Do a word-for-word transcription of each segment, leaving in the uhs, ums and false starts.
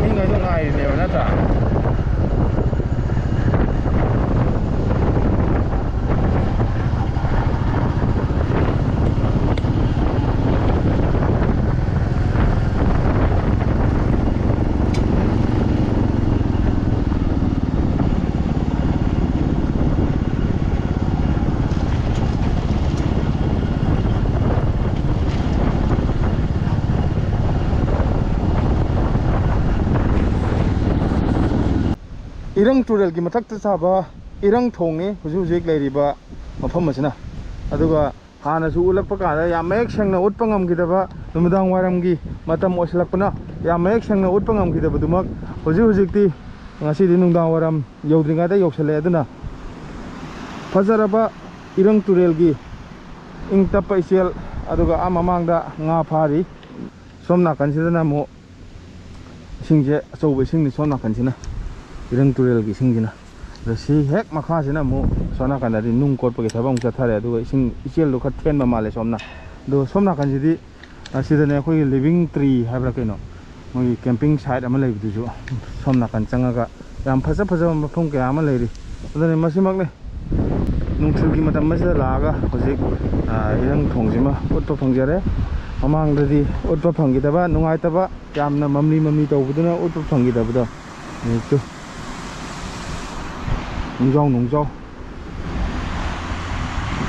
ꯃꯤꯉꯩꯗꯣ ꯉꯥꯏꯔꯤꯅꯦꯕ, ꯅꯠꯇ꯭ꯔꯥ? ꯏꯔꯪ ꯇꯨꯔꯦꯜꯒꯤ ꯃꯊꯛꯇ ꯁꯥꯕ ꯏꯔꯪ ꯊꯣꯡꯅꯤ ꯍꯧꯖꯤꯛ ꯍꯧꯖꯤꯛ ꯂꯩꯔꯤꯕ ꯃꯐꯝ ꯑꯁꯤꯅ꯫ ꯑꯗꯨꯒ ꯍꯥꯟꯅꯁꯨ ꯎꯠꯂꯛꯄ ꯀꯥꯟꯗ ꯌꯥꯝ ꯃꯌꯦꯛ ꯁꯦꯡꯅ ꯎꯠꯄ ꯉꯝꯈꯤꯗꯕ, ꯅꯨꯃꯤꯗꯥꯡ ꯋꯥꯏꯔꯝꯒꯤ ꯃꯇꯝ ꯑꯣꯏꯁꯤꯜꯂꯛꯄꯅ ꯌꯥꯝ ꯃꯌꯦꯛ ꯁꯦꯡꯅ ꯎꯠꯄ ꯉꯝꯈꯤꯗꯕꯗꯨꯃꯛ ꯍꯧꯖꯤꯛ ꯍꯧꯖꯤꯛꯇꯤ, ꯉꯁꯤꯗꯤ ꯅꯨꯡꯗꯥꯡ ꯋꯥꯏꯔꯝ ꯌꯧꯗ꯭ꯔꯤꯉꯩꯗ ꯌꯧꯁꯤꯜꯂꯛꯑꯦ꯫ ꯑꯗꯨꯅ ꯐꯖꯔꯕ ꯏꯔꯪ ꯇꯨꯔꯦꯜꯒꯤ ꯏꯪ ꯇꯞꯄ ꯏꯆꯦꯜ, ꯑꯗꯨꯒ ꯑꯥ ꯃꯃꯥꯡꯗ ꯉꯥ ꯐꯥꯔꯤ꯫ ꯁꯣꯝ ꯅꯥꯀꯟꯁꯤꯗꯅ ꯑꯃꯨꯛ ꯏꯁꯤꯡꯁꯦ, ꯑꯆꯧꯕ ꯏꯁꯤꯡꯅꯤ ꯁꯣꯝ ꯅꯥꯀꯟꯁꯤꯅ, ꯏꯔꯪ ꯇꯨꯔꯦꯜꯒꯤ ꯏꯁꯤꯡꯁꯤꯅ꯫ ꯑꯗꯣ ꯁꯤ ꯍꯦꯛ ꯃꯈꯥꯁꯤꯅ ꯑꯃꯨꯛ ꯁꯣꯝ ꯅꯥꯀꯟꯗꯗꯤ ꯅꯨꯡ ꯀꯣꯠꯄꯒꯤ ꯊꯕꯛ ꯑꯃꯨꯛ ꯆꯠꯊꯔꯦ꯫ ꯑꯗꯨꯒ ꯏꯁꯤꯡ ꯏꯆꯦꯜꯗꯣ ꯈꯔ ꯊꯦꯟꯕ ꯃꯥꯜꯂꯦ ꯁꯣꯝꯅ꯫ ꯑꯗꯣ ꯁꯣꯝ ꯅꯥꯀꯟꯁꯤꯗꯤ, ꯑꯁꯤꯗꯅꯦ ꯑꯩꯈꯣꯏꯒꯤ ꯂꯤꯚꯤꯡ ꯇ꯭ꯔꯤ ꯍꯥꯏꯕ꯭ꯔꯥ ꯀꯩꯅꯣ, ꯃꯣꯏꯒꯤ ꯀꯦꯝꯄꯤꯡ ꯁꯥꯏꯠ ꯑꯃ ꯂꯩꯕꯗꯨꯁꯨ ꯁꯣꯝ ꯅꯥꯀꯟ ꯆꯪꯉꯒ ꯌꯥꯝ ꯐꯖ ꯐꯖꯕ ꯃꯐꯝ ꯀꯌꯥ ꯑꯃ ꯂꯩꯔꯤ꯫ ꯑꯗꯨꯅꯤ, ꯃꯁꯤꯃꯛꯅꯤ ꯅꯨꯡꯊꯤꯜꯒꯤ ꯃꯇꯝ ꯑꯁꯤꯗ ꯂꯥꯛꯑꯒ ꯍꯧꯖꯤꯛ, ꯑ, ꯏꯔꯪ ꯊꯣꯡꯁꯤꯃ ꯎꯠꯄ ꯐꯪꯖꯔꯦ꯫ ꯃꯃꯥꯡꯗꯗꯤ ꯎꯠꯄ ꯐꯪꯈꯤꯗꯕ, ꯅꯨꯡꯉꯥꯏꯇꯕ, ꯌꯥꯝꯅ ꯃꯝꯂꯤ ꯃꯝꯂꯤ ꯇꯧꯕꯗꯨꯅ ꯎꯠꯄ ꯐꯪꯈꯤꯗꯕꯗꯣ꯫ ꯅꯨꯃꯤꯠꯇꯨ ꯅꯨꯡꯖꯥꯎ ꯅꯨꯡꯖꯥꯎ,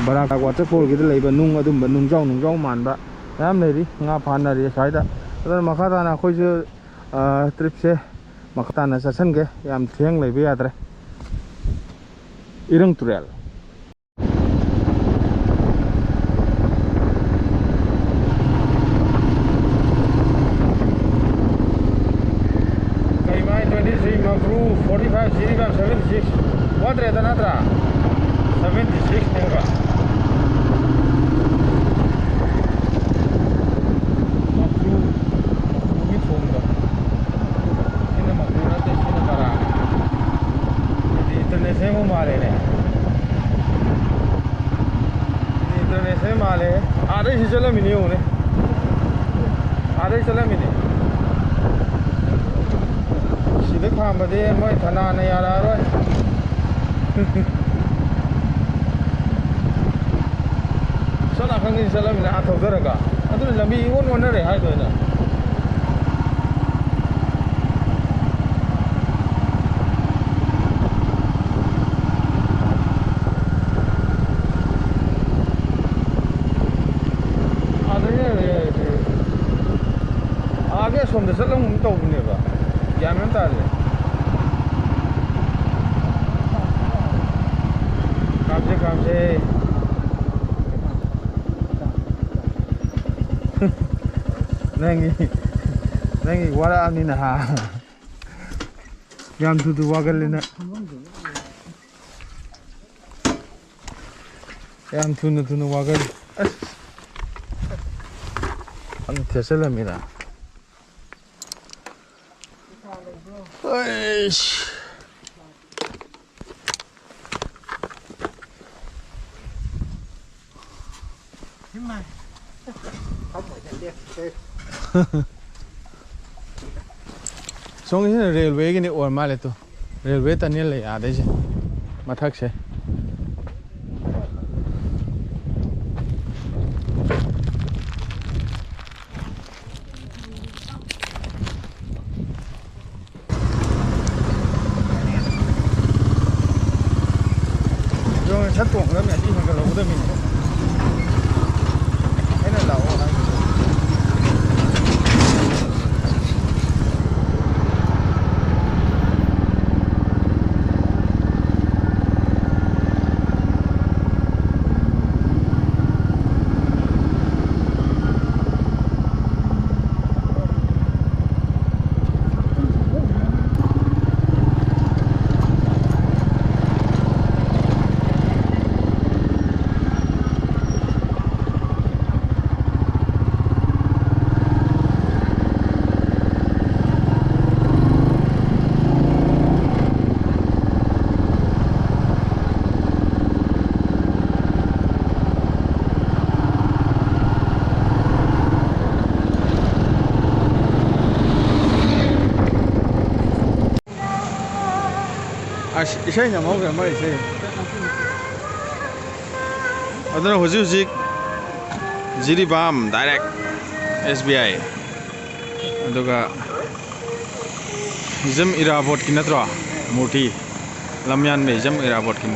ꯕꯔꯥꯛ ꯋꯥꯇꯔꯐꯣꯜꯒꯤꯗ ꯂꯩꯕ ꯅꯨꯡ, ꯑꯗꯨꯝꯕ ꯅꯨꯡꯖꯥꯎ ꯅꯨꯡꯖꯥꯎ ꯃꯥꯟꯕ ꯃꯌꯥꯝ ꯂꯩꯔꯤ, ꯉꯥ ꯐꯥꯅꯔꯤ ꯑꯁ꯭ꯋꯥꯏꯗ꯫ ꯑꯗꯨꯅ ꯃꯈꯥ ꯇꯥꯅ ꯑꯩꯈꯣꯏꯁꯨ, ꯑ, ꯇ꯭ꯔꯤꯞꯁꯦ ꯃꯈꯥ ꯇꯥꯅ ꯆꯠꯁꯟꯒꯦ꯫ ꯌꯥꯝ ꯊꯦꯡ ꯂꯩꯕ ꯌꯥꯗ꯭ꯔꯦ꯫ ꯏꯔꯪ ꯇꯨꯔꯦꯜ꯫ ꯀꯩꯃꯥꯏ twenty three, ꯃꯀ꯭ꯔꯨ forty five, sixty five, seventy six꯫ ꯋꯥꯠꯇ꯭ꯔꯦꯗ ꯅꯠꯇ꯭ꯔꯥ? Seventy six ꯅꯦꯕ꯫ ꯃꯀ꯭ꯔꯨ, ꯃꯀ꯭ꯔꯨꯒꯤ ꯊꯣꯡꯗꯣ꯫ ꯁꯤꯅ ꯃꯀ꯭ꯔꯨ ꯅꯠꯇꯦ, ꯁꯤꯅ ꯕꯔꯥꯅꯤ꯫ ꯁꯤꯗꯤ international ꯃꯥꯜꯂꯦꯅꯦ꯫ ꯁꯤꯗꯤ international ꯃꯥꯜꯂꯦ꯫ ꯑꯥꯗꯩꯁꯨ ꯆꯠꯂꯝꯃꯤꯅꯦ ꯌꯦꯡꯉꯨꯅꯦ꯫ ꯑꯥꯗꯩ ꯆꯠꯂꯝꯃꯤꯅꯦ꯫ ꯑꯍꯥꯟꯕꯗꯤ ꯃꯣꯏ ꯊꯅꯥꯅ ꯌꯥꯔꯛꯑꯔꯣꯏ꯫ ꯁꯣꯝ ꯅꯥꯀꯟꯒꯤ ꯆꯠꯂꯝꯃꯤꯅ ꯑꯥ ꯊꯧꯗꯔꯒ꯫ ꯑꯗꯨꯅ ꯂꯝꯕꯤ ꯏꯑꯣꯟ ꯑꯣꯟꯅꯔꯦ ꯍꯥꯏꯗꯣ ꯑꯩꯅ꯫ ꯑꯥꯗꯩꯅ ꯑꯥꯒꯤ ꯑꯁꯣꯝꯗ ꯆꯠꯂꯝꯒꯨꯝ ꯇꯧꯕꯅꯦꯕ꯫ ꯒ꯭ꯌꯥꯟ ꯃꯦꯟ ꯇꯥꯗꯦ꯫ ꯀꯥꯞꯁꯦ, ꯀꯥꯞꯁꯦ꯫ ꯅꯪꯒꯤ, ꯅꯪꯒꯤ ꯋꯥꯔꯛꯑꯕꯅꯤꯅ ꯍꯥ? ꯌꯥꯝ ꯊꯨ ꯊꯨ ꯋꯥꯒꯜꯂꯦ ꯅꯪ꯫ ꯌꯥꯝ ꯊꯨꯅ ꯊꯨꯅ ꯋꯥꯒꯜꯂꯤ꯫ ꯑꯁ! ꯌꯥꯝ ꯊꯦꯠꯆꯜꯂꯝꯃꯤꯅ꯫ ꯑꯩꯁ! ꯁꯣꯝꯒꯤꯁꯤꯅ ꯔꯦꯜꯋꯦꯒꯤꯅꯤ ꯑꯣꯏꯔ ꯃꯥꯜꯂꯦ ꯇꯨ꯫ ꯔꯦꯜꯋꯦ ꯇꯅꯦꯜ ꯂꯩ ꯑꯥꯗꯩꯁꯦ꯫ ꯃꯊꯛꯁꯦ꯫ ꯑꯗꯣ ꯁꯠ ꯇꯣꯡꯒꯗꯕꯅꯤ, ꯑꯁꯤ ꯍꯦꯟꯒꯠꯍꯧꯒꯗꯕꯅꯤꯅꯦ꯫ ꯑꯩꯅ ꯂꯥꯛꯑꯣ ꯍꯥꯏꯕꯗꯣ꯫ ꯑꯁ, ꯏꯁꯩ ꯅꯝꯍꯧꯈ꯭ꯔꯦ, ꯃꯣꯏ ꯏꯁꯩ꯫ ꯑꯗꯨꯅ ꯍꯧꯖꯤꯛ ꯍꯧꯖꯤꯛ Jiribam direct S B I, ꯑꯗꯨꯒ ꯍꯤꯖꯝ ꯏꯔꯥꯕꯣꯠꯀꯤ ꯅꯠꯇ꯭ꯔꯣ ꯃꯨꯔꯇꯤ? ꯂꯝꯌꯥꯟꯕ ꯍꯤꯖꯝ ꯏꯔꯥꯕꯣꯠꯀꯤ ꯃꯨꯔꯇꯤ꯫